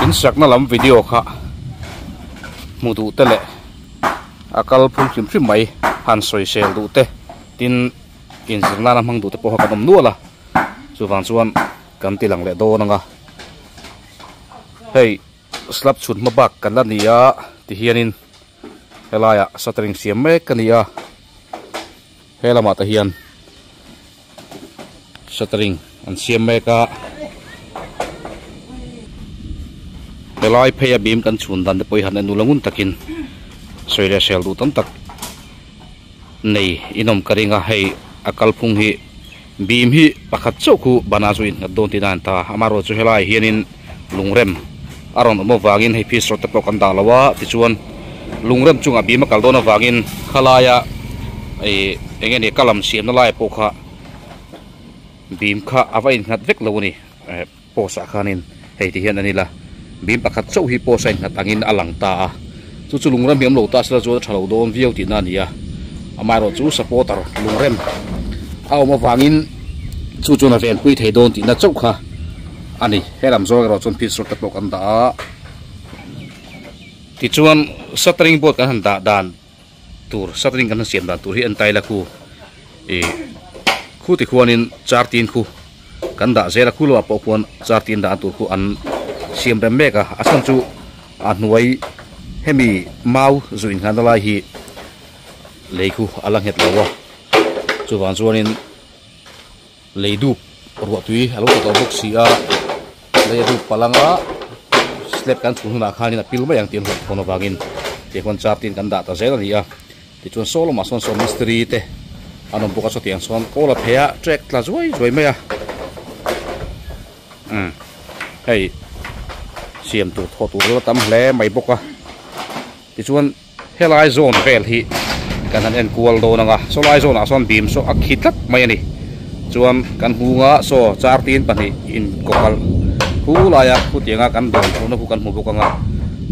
In sakna lam video kha hmu duh te leh a kal phung hrim hrim mai han sawisel duh te tin inzir nana hmang duh te pawh kha kan awm nual a chuvang chuan kan ti lang leh dawn ang a hei slab chhun hma bak kan la ni a tihianin helaiah shuttering siam mek a ni a he lamah te hian shuttering an siam mek a helai phei a bim kan chhun dan te pawh hi han en ula ngun takin sawi leh hrial duh tam tak nei inawm ka ring a hei a kalphung hi bim hi pakhat chauh khu bana chu innghat dawn tih na a ni ta amaherawhchu chu helaiah hianin lungrem a rawn awm avangin hei fish rod te pawh kan dah lo a tichuan lungrem chungah bim a kal dawn avangin khalaia ih eng nge ni ka lam siamna laiah pawh kha bim kha a va innghat vek lo a ni eh post ah khanin hei ti hian a ni la bim pakhat chauh hi post a innghat angin a lang ta a chu chu lungrem hi awm lo ta sela chuan a tha lo dawn viau tihna a ni a amaherawhchu supporter lungrem a awm avangin chu chuan a venpui thei dawn tihna chauh kha a ni he lam zawng erawh chuan fish rod te pawh kan dah a tichuan shuttering board kan han dah dan tur shuttering kan han siam dan tur hi en tai la khu ih khu ti khuanin char tin khu kan dah zel a khu lamah pawh khuan char tin dah tur khu an siam rem mek a a chhan chu a hnuai hemi mau zu innghan na lai hi lei khu a la nghet lo a chuvang chuanin. Lei dup ruah tui a lo tla tawh bawk si a, lei a dup palh anga slab kan chhun hunah khanin a pil mai ang tih an hlauh thawn avangin tih huan char tin kan dah ta zel a ni a, tichuan saw lamah sawn saw mistiri te an awm bawk a sawtiang sawn kawl a phei a track tla zuai zuai mai a umm hei siam tur thawh tur la tam hle mai bawk a tichuan. Helai zawn vel hi kan han en kual dawn ang a, saw lai zawnah sawn bim saw a khi tlat mai a ni. Chuan kan nghunga saw char tin pahnih inkawkalh khu laia khutianga kan dawn chhuahna khu kan hmu bawk ang a,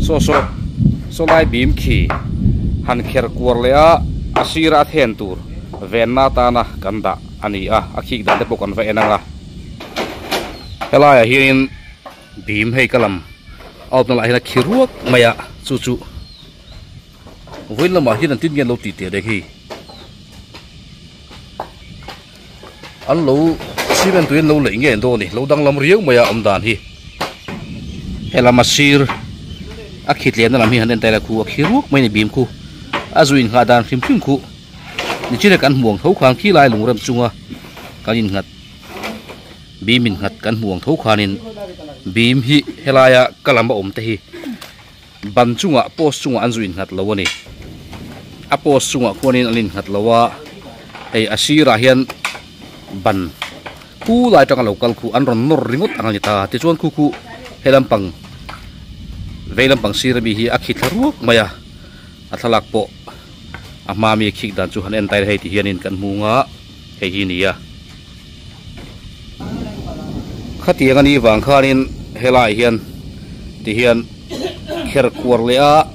saw saw saw lai bim khi han kher kuar leh a, a sira a then tur venna atana kan dah a ni a, a khik dan te pawh kan va en ang a. Helaiah hianin. Bim hei ka lam out na lah hian a khi ruak mai a chu chu vawiin lamah hian an tin nge an lo tih teh reng hei an lo cement tui an lo leih nge an dawn a ni lo danglam riau mai a awm dan hi helam a sir a khi tlian na lam hi han en ta ila khu a khi ruak mai a ni bim khu a zu in nghah dan hrim hrim khu nichina kan hmuh ang tho khan khi lai lungrem chunga kan innghat. Bim in nghat kan hmuh ang tho khanin bim hi helaia ka lam a awm te hi ban chungah post chungah an zu in nghat lo a ni a post chungah khuanin an in nghat lo a hei a sirah hian ban khu lai atanga lo kal khu an rawn nawr ringawt ang a ni ta tichuan khu khu he lampang vei lampang sir ami hi a khi thla ruak mai a a thlalak pawh a hma ami a khik dan chu han en ta ila hei ti hianin kan hmu nga hei hi a ni a. Khatiang a nih vang khanin helaiah hian tihian kher kuar leh a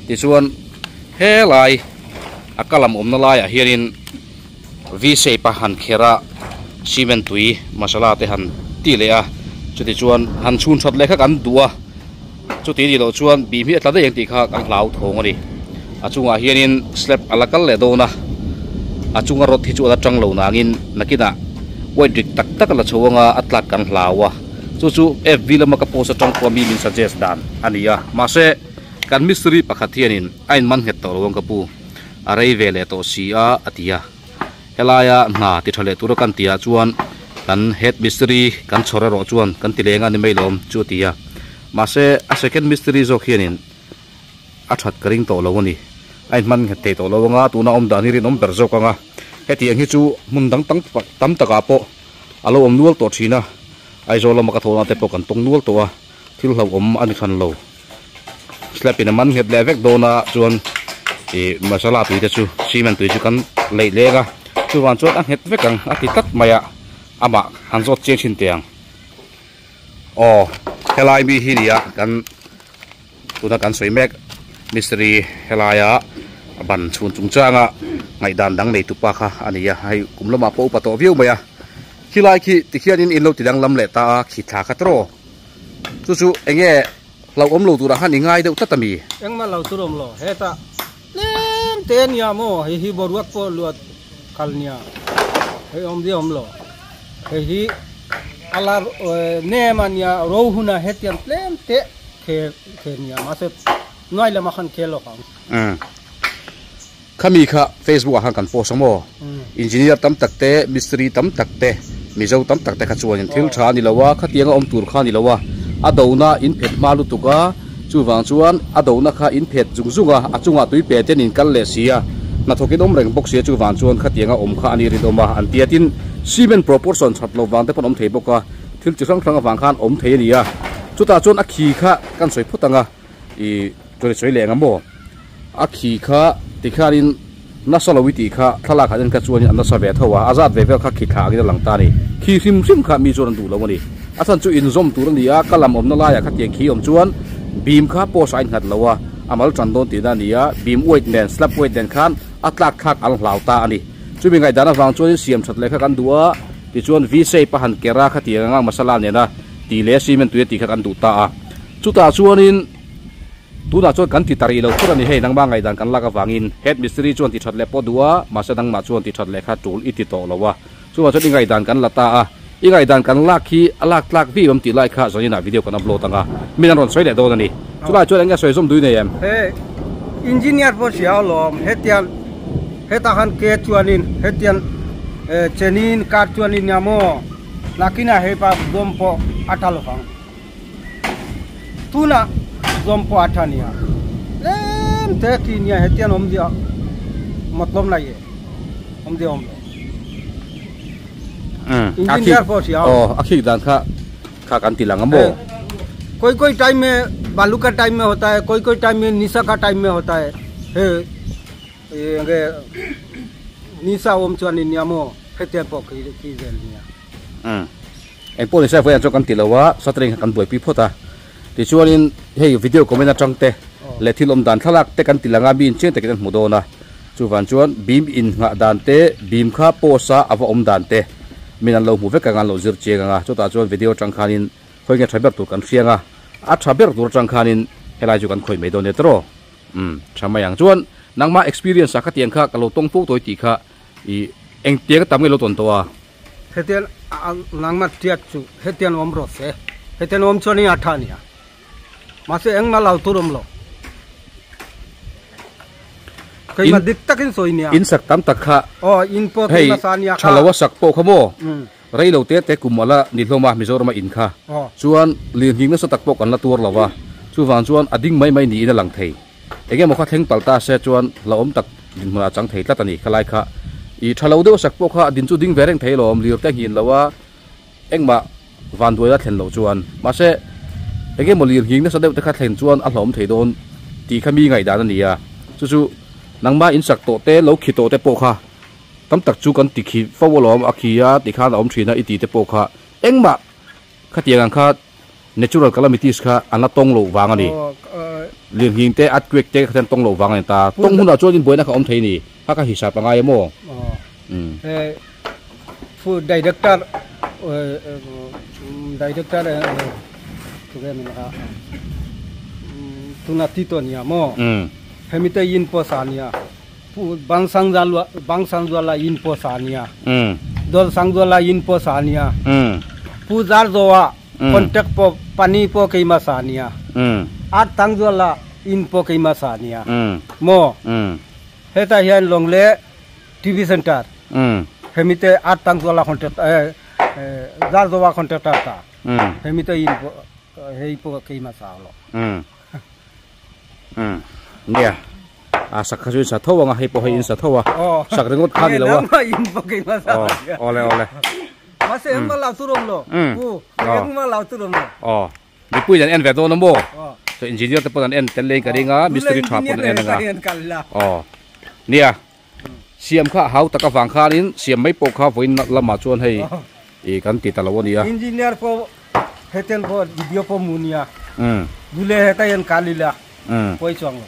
tichuan helai a ka lam awmna laiah hianin V shape a han kher a cement tui masala te han ti leh a chutichuan han chhun that leh kha kan duh a chuti nih loh chuan bih hi a tla daih ang tih kha kan hlauthawng a ni a chungah hianin slab a la kal leh dawn a a chunga rod hi chu a la tang lo nangin nakinah weight rik tak tak a la chho anga a tlak kan hlau a chu chu fb lama ka post atang pawh mi min suggest dan a ni a mahse kan mistiri pakhat hianin a inman nghet tawh lo ang ka pu a rei ve leh tawh si a a ti a. Helaia hna ti tha leh tura kan tihah chuan kan head mistiri kan chhawr erawh chuan kan ti leng a ni mai lawm chu a ti a. Mahse a second mistiri zawk hianin a that ka ring tawh lo a ni. A inhman nghet thei tawh lo anga tuna awm dan hi rinawm ber zawk anga hetiang hi chu hmun dang tam tam takah pawh a lo awm nual tawh thin a. Aizawl lama ka thawhna te pawh kan tawng nual tawh a, thil hlauhawm a ni hran lo. Slab in a man nghet leh vek dawn a chuan ih masala tui te chu cement tui chu kan leih leng a chuvang chuan a nghet vek ang a ti tlat mai a amah han zawt chiang thin teh ang aw helai mi hi nia kan tuna kan sawi mek mistiri helaia ban chhun chung changa ngaihdan dang nei tupa kha a ni a hei kum lamah pawh upa tawh viau mai a khilai khi tikhianin in lo ti danglam leh ta a khi thla kha tawh chu chu eng nge. Hlauhawm lo turah khan i ngai deuh tlat a mi? Engmah lo tur awm lo. Hetah tlem te a nia maw? Hei hi boruak pawh luat khal nia. Hei awmzia awm lo. Hei hi a la nem a nia ro hunah hetiang tlem te khel khel nia mahse nuai lamah khan khel lawk ang. Umm. Khami kha Facebook ah khan kan post a maw? Engineer tam tak te, mistiri tam tak te, Mizo tam tak te kha chuanin thil tha a ni lo a, khatianga awm tur kha a ni lo a, a dona in phet hma lutuk a, chuvang chuan a dona kha in phet zung zung a, a chungah tui pe ten in kal leh si a, hnathawkin awm reng bawk si a, chuvang chuan khatianga awm kha a ni rinawm a, an ti a, tin cement proportion that lo vang te pawn awm thei bawk a, thil chi hrang hrang avang khan awm thei a ni a, chutah chuan a khi kha kan sawi phawt ang a. I chuan i sawi leh ang maw? A khi kha tikhianin nasa lo i tih kha thlalak ah hian kha chuanin a nasa ve tho a, a zat ve vel kha khi thla angin a lang ta a ni. Khi hrim hrim kha mi chuan an duh lo a ni. A chhan chu inzawm tur a ni a, ka lam awmna laiah khatiang khi awm chuan beam kha post a innghat lo a, a mal tan dawn tihna a ni a, beam weight nen slab weight nen khan a tlak thlak an hlau ta a ni. Chumi ngaihdan avang chuanin siam that leh kha kan duh a, tichuan V-shape a han ker a khatiang anga masala nena tih leh cement tui a tih kha kan duh ta a. Chutah chuanin tunah chuan kan ti ta rih lo phut a ni hei, nangmah ngaihdan kan lak avangin head mistiri chuan ti that leh pawh duh a, mahse nangmah chuan ti that leh kha tul i ti tawh lo a, chuvang chuan i ngaihdan kan la ta a, i ngaihdan kan lak hi a lak tlak viau em tih lai kha zaninah video kan upload ang a, min an rawn sawi leh dawn a ni. Chulai chuan eng nge sawi zawm dui nei em? He engineer pawh hria alawm, hetiang hetah khan ke chuanin hetiang chenin car chuanin nia maw, nakinah heipa zawm pawh a tha lovang. Tunah zawm pawh a tha nia tlem te khi nia hetiang awmzia matlawm lai e awmzia awm lo engineer pawh hria aw a khik dan kha kha kan ti lang a maw koi koi time me balu ka time me hota hai koi koi time me nisa ka time me hota hai he enge nisa awm chuan nia maw hetiang pawh khi khi zel nia Eng pawh ni se vawiin chuan kan ti lo a, shuttering kha kan buaipui phawt a. Tichuanin hei video comment atang te leh thil awm dan thlalak te kan ti lang a, mi inchiang takin an hmu dawn a. Chuvan chuan beam inngah dan te, beam kha post a a va awm dan te min an lo hmu vek ang a, an lo zir chiang ang a. Chutah chuan video atang khanin khawi nge tha ber tur kan hriang a, a tha ber tur atang khanin helai chu kan khawih mai dawn nia tawh. Umm tha mai ang. Chuan nangmah experience ah khatiang kha ka lo tawng fo tawi tih kha ih engtiang tam nge lo tawn tawh a? Hetiang nangmah tiat chu hetiang awm rawh se, hetiang awm chuan in a tha ania. Mahse engmah lo tur awm lo. Keimah dik takin sawi nia. In sak tam tak kha. Aw in pawh keimah sa nia kha. Hei tha lo a sak pawh kha maw? Rei lo te te kum ala ni hlawm a Mizoram a in kha. Chuan lirnghing nasa tak pawh kan la tuar lo a, chuvang chuan a ding mai mai niin a lang thei. Eng emaw kha thleng palh ta se chuan hlauhawm tak dinhmunah a chang thei tlat a ni. Khalai kha i tha lo deuh sak pawh kha a din chu ding ve reng thei alawm, lir te nghin lo a, engmah vanduai la thlen loh chuan. Mahse, eng emaw lir nghing nasa deuh te kha thlen chuan a hlauhawm thei dawn tih kha mi ngaihdan a ni a. Chu chu nangmah insak tawh te, lo khi tawh te pawh kha tam tak chu kan ti khi fo alawm, a khi a tikhan a awm thin a i ti te pawh kha engmah khatiang ang kha Natural calamities kha an la tawng loh vang a ni. Lirnghing te, earthquake te kha tawng loh vang a ni ta. Tawng hunah chuan inbuaina kha awm thei a ni. Kha kha hisap a ngai em aw? Fu director director tuge min kha tuna ti to nia mo hemi te in po sa nia pu bang sang zalwa bang sang zuala in po sa nia dol sang zuala in po sa nia pu zar zowa Contact pawh pani pawh keimah sa ania, art tang zual ah inn pawh keimah sa ania maw? Hetah hian lawng leh TV center hemi te art tang zual ah contract zar zawh ah contractor ta hemi te inn pawh hei pawh keimah sa lo. Nia a sak kha chu in sa tho ang a hei pawh hei in sa tho a sak ringawt kha ni lo a. Awle awle. Mahse engmah lau tur awm lo. Pu, engmah lau tur awm lo. Aw, mipui in an en ve dawn a maw? So engineer te pawn an en tel leng ka ring a, mistiri tha pawn an en ang a. Aw, nia, siam kha hau tak avang khanin siam mai pawh kha vawiin lamah chuan hei i kan ti ta lo a nia. Engineer pawh hetiang pawh video pawh mu nia. Dule heta hian kal ila pawi chuang lo.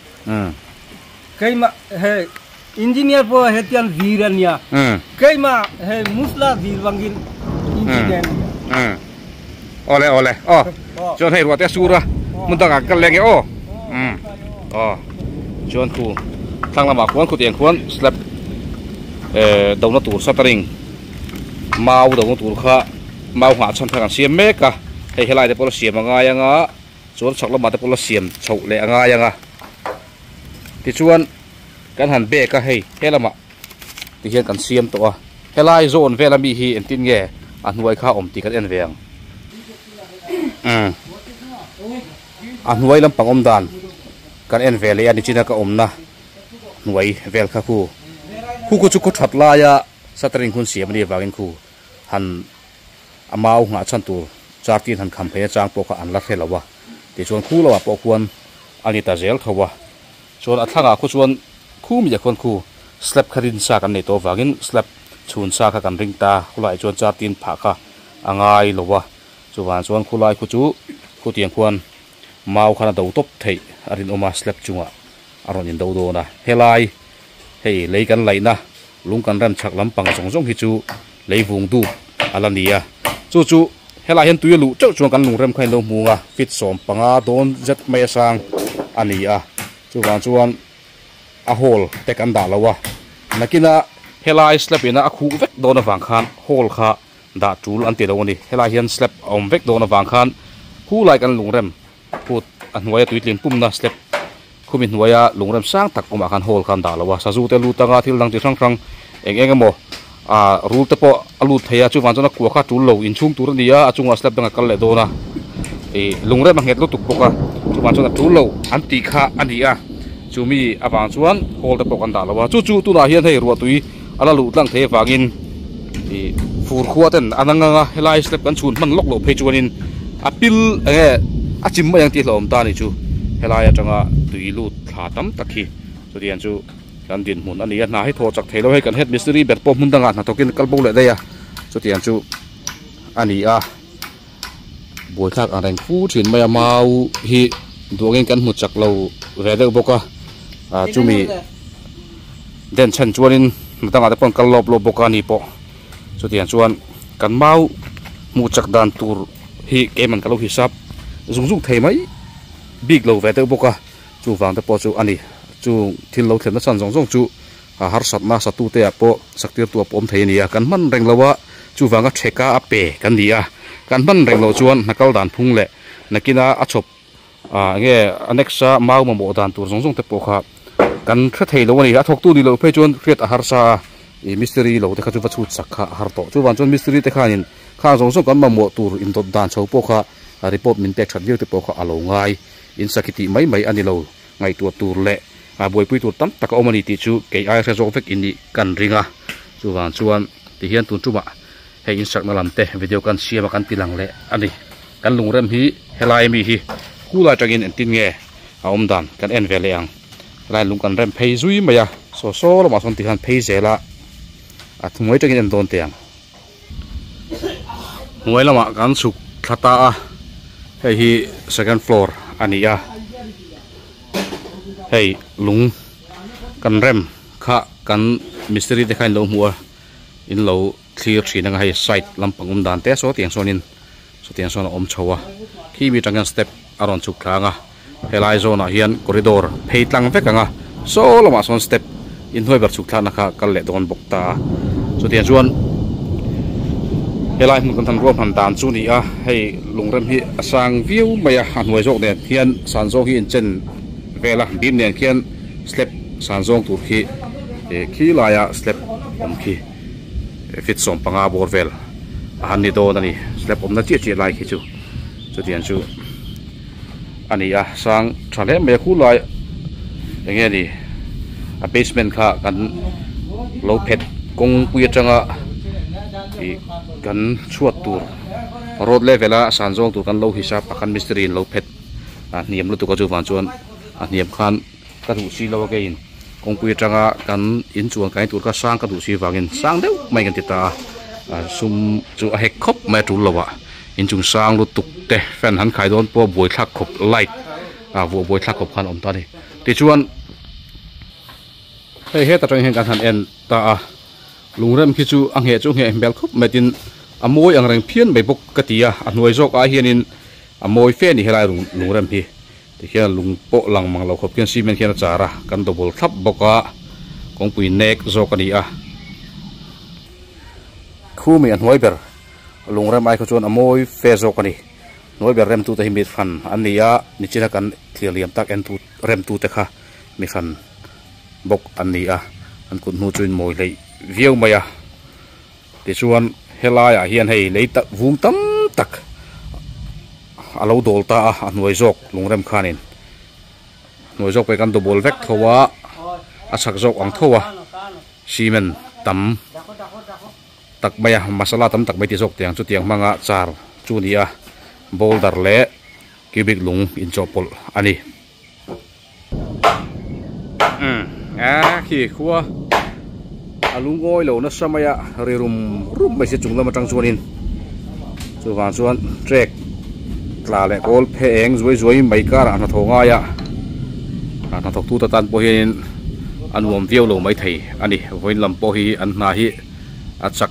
Keimah he engineer pawh hetiang zir a nia. Keimah he musla zir vangin engineer nia. Awle awle aw chuan hei ruah te a sur a. Mun dangah kan kal leh ang e aw. Umm aw chuan khu thlang lamah khuan khutiang khuan slab eh dona tur shuttering mau dona tur kha mau nghah chhan kha kan siam mek a hei helai te pawh la siam a ngai anga chuan chhak lamah te pawh la siam chhoh leh a ngai anga tichuan kan han bek a hei he lamah ti hian kan siam tawh a helai zawn vel ami hi engtin nge a hnuai kha awm tih kan en ve ang umm a hnuai lampang awm dan kan en ve leh a nichina ka awmna hnuai vel kha khu khu khu chu khaw that laia shuttering hun siam a nih avangin khu han a mau nghah chhan tur char tin han kham phei a chang pawh kha an la hre lo a tichuan khu lamah pawh khuan a ni ta zel tho a chuan a thlangah khu chuan khu miah khuan khu slab kha rin sa kan nei tawh avangin slab chhun sa kha kan ring ta khulaiah chuan char tin phah kha a ngai lo a chuvang chuan khulai khu chu khutiang khuan mau khan a do tawp theih a rinawm a slab chungah a rawn in do dawn a helai hei lei kan laihna lung kan rem chhak lampang zawng zawng hi chu lei vung dup a la ni a chu chu helaiah hian tui a luh teuh chuan kan lung rem kha in lo hmu ang a feet 15 dawn zet mai a sang a ni a chuvang chuan a hall te kan dah lo a nakina helai slab ina a khuh vek dawn avang khan hall kha dah tul an ti lo a ni helaiah hian slab a awm vek dawn avang khan khulai kan lung rem phut a hnuaia tuitlin pumna slab khumi hnuaia lungrem sang tak awmah khan hall kha an dah lo a sazu te lut anga thil dang chi hrang hrang eng eng emaw ah rul te pawh a lut thei a chuvang chuan a kua kha tul lo inchhung tur a ni a a chungah slab dang a kal leh dawn a ih lungrem a nghet lutuk bawk a chuvang chuan a tul lo an tih kha a ni a chumi avang chuan hall te pawh kan dah lo a chu chu tunah hian hei ruahtui a la luh tlang thei avangin ih fur khua ten an ang anga helai slab kan chhun hman lawk loh phei chuanin a pil eng nge a chim mai ang tih hlauhawm ta a ni chu helai atanga tui lut thla tam tak hi chutiang chu kan dinhmun a ni a hna hi thaw chak thei lo hei kan head mistiri ber pawh hmun dangah hnathawkin kal bo leh daih a chutiang chu a ni a buaithlak ang reng fu thin mai a mau hi duh angin kan hmu chak lo ve deuh bawk a ah chumi den chhan chuanin hna dangah te pawh an kal lawp lawp bawk a ni pawh chutiang chuan kan mau hmuh chak dan tur hi keimah ka lo hisap zung zung thei mai bik lo ve deuh bawk a chuvang te pawh chu a ni chu thil lo thlenna chhan zawng zawng chu a harsatna satute ah pawh saktir tu a pawm thei a ni a kan hman reng lo a chuvanga theka a pe kan ni a kan hman reng loh chuan hna kal dan phung leh nakina a chhawp ah enge a next a mau mamawh dan tur zawng zawng te pawh kha kan hre thei lo a ni a thawktu ni loh phei chuan hriat a harsa a ih mistiri lo te kha chu va chhut sak kha a har tawh chuvang chuan mistiri te khanin khang zawng zawng kan mamawh tur indawt dan chho pawh kha report min pek that viau te pawh kha a lo ngai insakhi tih mai mai a ni lo. Ngaihtuah tur leh buaipui tur tam tak a awm a ni tih chu kei ai hre zawk vek in nih kan ring a, chuvang chuan tihian tun tumah hei insakna lam te video kan siam a kan ti lang leh a ni. Kan lungrem hi helai ami hi khulai atangin engtin nge a awm dan kan en ve leh ang. Helai lung kan rem phei zui mai a, saw saw lamah sawn tihian phei zel a, a hnuai atangin en dawn teh ang. Hnuai lamah kan chhuk thla ta a hei hi second floor a ni a hei lung kan rem kha kan mistiri te kha in lo hmu a in lo thlir thin anga hei side lampang awm dan te saw tiang sawnin sawtiang sawn a awm chho a khi mi atang hian step a rawn chhuk thla ang a helai zawnah hian corridor phei tlang vek ang a saw lamah sawn step inhnuai ber chhuk thlakna kha kal leh dawn bawk ta a chutiang chuan helai hmun kan han ruahman dan chu a ni a hei lungrem hi a sang viau mai a a hnuai zawk nen hian san zawng hi inchen vel a bim nen khian slab san zawng tur khi ih khi laia slab awm khi feet 15 bawr vel a han ni dawn a ni slab awmna chiah chiah lai khi chu chutiang chu. A ni a sang tha hle mai a khu lai eng nge ni a basement kha kan lo phet kawngpui atanga ih kan chhuat tur road level a san zawng tur kan lo hisap a khan mistiri in lo phet a hniam lutuk a chuvang chuan a hniam khan ka duh si lo a keiin kawngpui atanga kan inchuan kai tur kha sang ka duh si vangin sang deuh mai kan ti ta a sum chu a hek khawp mai a tul lo ah. Inchung sang lutuk te fan han khai dawn pawh buai thlak khawp light ah vuah buai thlak khawp khan a awm ta a ni tichuan hei heta tang hian kan han en ta a lungrem khi chu a ngheh chu a ngheh hmel khawp mai tin a mawi ang reng phian mai bawk ka ti a a hnuai zawk ah hianin. A mawi fe a ni helai lungrem hi tikhian lung pawh lang mang lo khawp khian cement khian a char a kan double thlap bawk a kawngpui nek zawk a ni a khumi a hnuai ber lungrem ai kha chuan a mawi fe zawk a ni hnuai ber rem tute hi mi hran an ni a nichina kan thlir liam tak en tu rem tute kha mi hran bawk an ni a an kut hnu chu in mawi hleih viau mai a tichuan helai ah hian hei lei tak vung tam tak a lo dawl ta a a hnuai zawk lungrem khanin hnuai zawk pawh hi kan double vek tho a a chhak zawk ang tho a cement tam tak mai a masala tam tak mai ti zawk tiang chutiang hmanga char chu a ni a boulder leh cubic lung inchawhpawlh a ni. Umm a khi khua a lungawi lo nasa mai a ri rum rum mai sia chung lam atang chuanin chuvang chuan trek tla leh kawl phe eng zuai zuai mai karah hnathawh ngai a hnathawk tu te tan pawh hianin a nuam viau lo maithei a ni vawiin lam pawh hi an hna hi a chak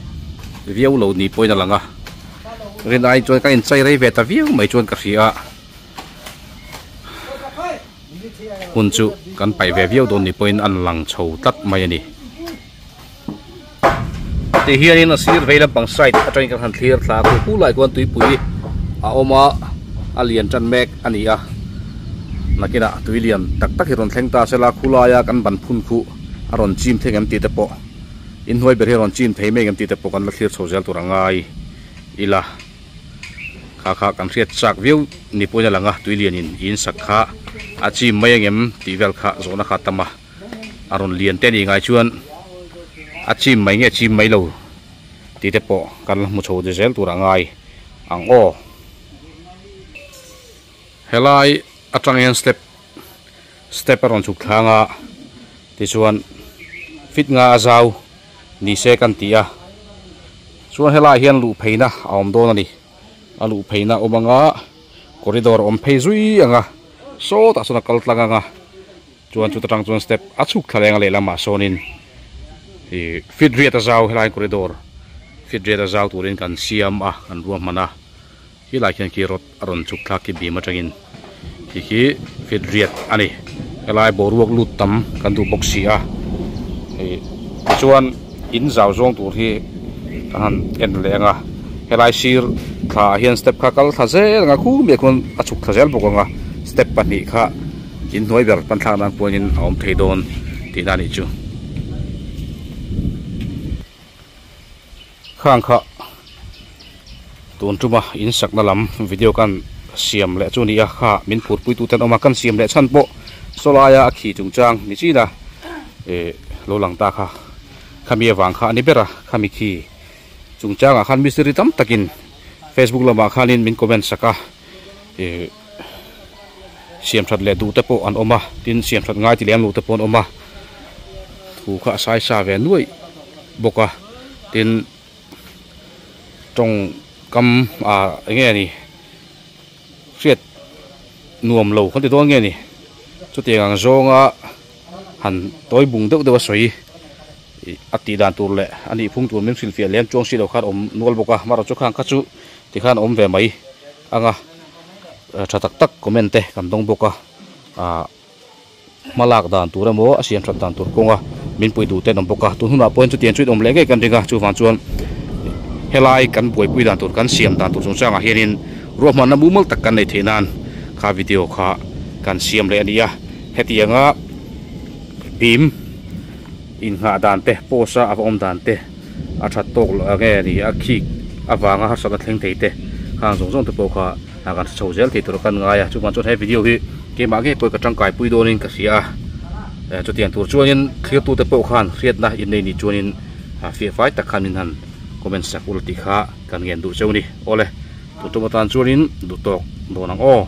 viau lo ni pawhin a lang a rin ai chuan ka inchei rei ve ta viau mai chuan ka hria a. Hun chu kan paih ve viau dawn ni pawhin an lang chho tlat mai a ni. Ti hianin a sir vei lampang side atangin kan han thlir thla a, khu lai khuan tuipui a awm a, a lian tan mek a ni a. Nakinah tui lian tak tak hi rawn thleng ta sela khu laia kan ban phun khuh a rawn chim thei ngem tih te pawh inhnuai ber hi a rawn chim thei mai ngem tih te pawh kan la thlir chho zel tur a ngai ila. Kha kha kan hriat chak viau ni pawhin a lang a, tuilianin in sak kha a chim mai angem tih vel kha zawhna kha a tam a, a rawn lian te a nih ngai chuan a chim mai nge chim mai lo tih te pawh kan la hmu chho zel tur a ngai ang aw. Helai atang hian step step a rawn chhuk thlang a tichuan fit nga a zau ni se kan ti a chuan helaiah hian luh pheina a awm dawn a ni a luh pheina a awm anga corridor a awm phei zui ang a sawtah sawn a kal tlang ang a chuan chuta tang chuan step a chhuk thla leng a lehlamah sawnin ih fit riat a zau helai corridor fit riat a zau turin kan siam a kan ruahman a. Helai khian khi rod a rawn chhuk thlak khi bim atangin khi khi fit riat a ni helai boruak lut tam kan duh bawk si a hei tichuan in zau zawng tur hi kan han en leh ang a helai sir thla ah hian step kha kal thla zel ang a khum leh khuan a chhuk thla zel bawk ang a step pahnih kha inhnuai ber pan thlak nan pawhin a awm thei dawn tihna a nih chu. Khang kha tun tuma in sakna lam video kan siam leh chu a ni a, kha min phurpui tu ten awm a, kan siam leh chhan pawh sawlaia a khi chungchang ni chin a eh lo lang ta kha khami avang kha a ni ber a, khami khi chungchangah khan mistiri tam takin facebook lamah khanin min comment sak a eh siam that leh duh te pawh an awm a, tin siam that ngai ti lem lo te pawh an awm a, thu kha a sai sa ve nuaih bawk a tin tawngkam ah eng nge ni hriat nuam lo kan ti dawn nge ni chutiang ang zawnga han tawi bung deuh deuh a sawi a tih dan tur leh a nih phung tur min hrilhfiah lem chuang si lo khan awm nual bawk a amaherawhchu khang kha chu tikhan awm ve mai ang a tha tak tak comment te kan dawng bawk a ah. Hma lak dan tur emaw a siam that dan tur kawnga min pui duh te an awm bawk a, tun hunah pawhin chutiang chu in awm leh ngei kan ring a, chuvang chuan helai kan buaipui dan tur kan siam dan tur chungchangah hianin ruahmanna mumal tak kan neih theih nan kha video kha kan siam leh a ni a, hetianga bim innghah dan te post a a va awm dan te a that tawk loh nge a ni a khik avanga harsatna thleng thei te khang zawng zawng te pawh kha a kan hre chho zel thei tur kan ngai a chuvang chuan he video hi keimah ngei pawh ka tangkai pui dawnin ka hria a chutiang tur chuanin thlir tute pawh khan hriatna in nei nih chuanin fiah fai tak khan min han comment sak ula tih kha kan ngen duh cheu a ni awle tun tum atan chuanin duh tawk dawn ang aw.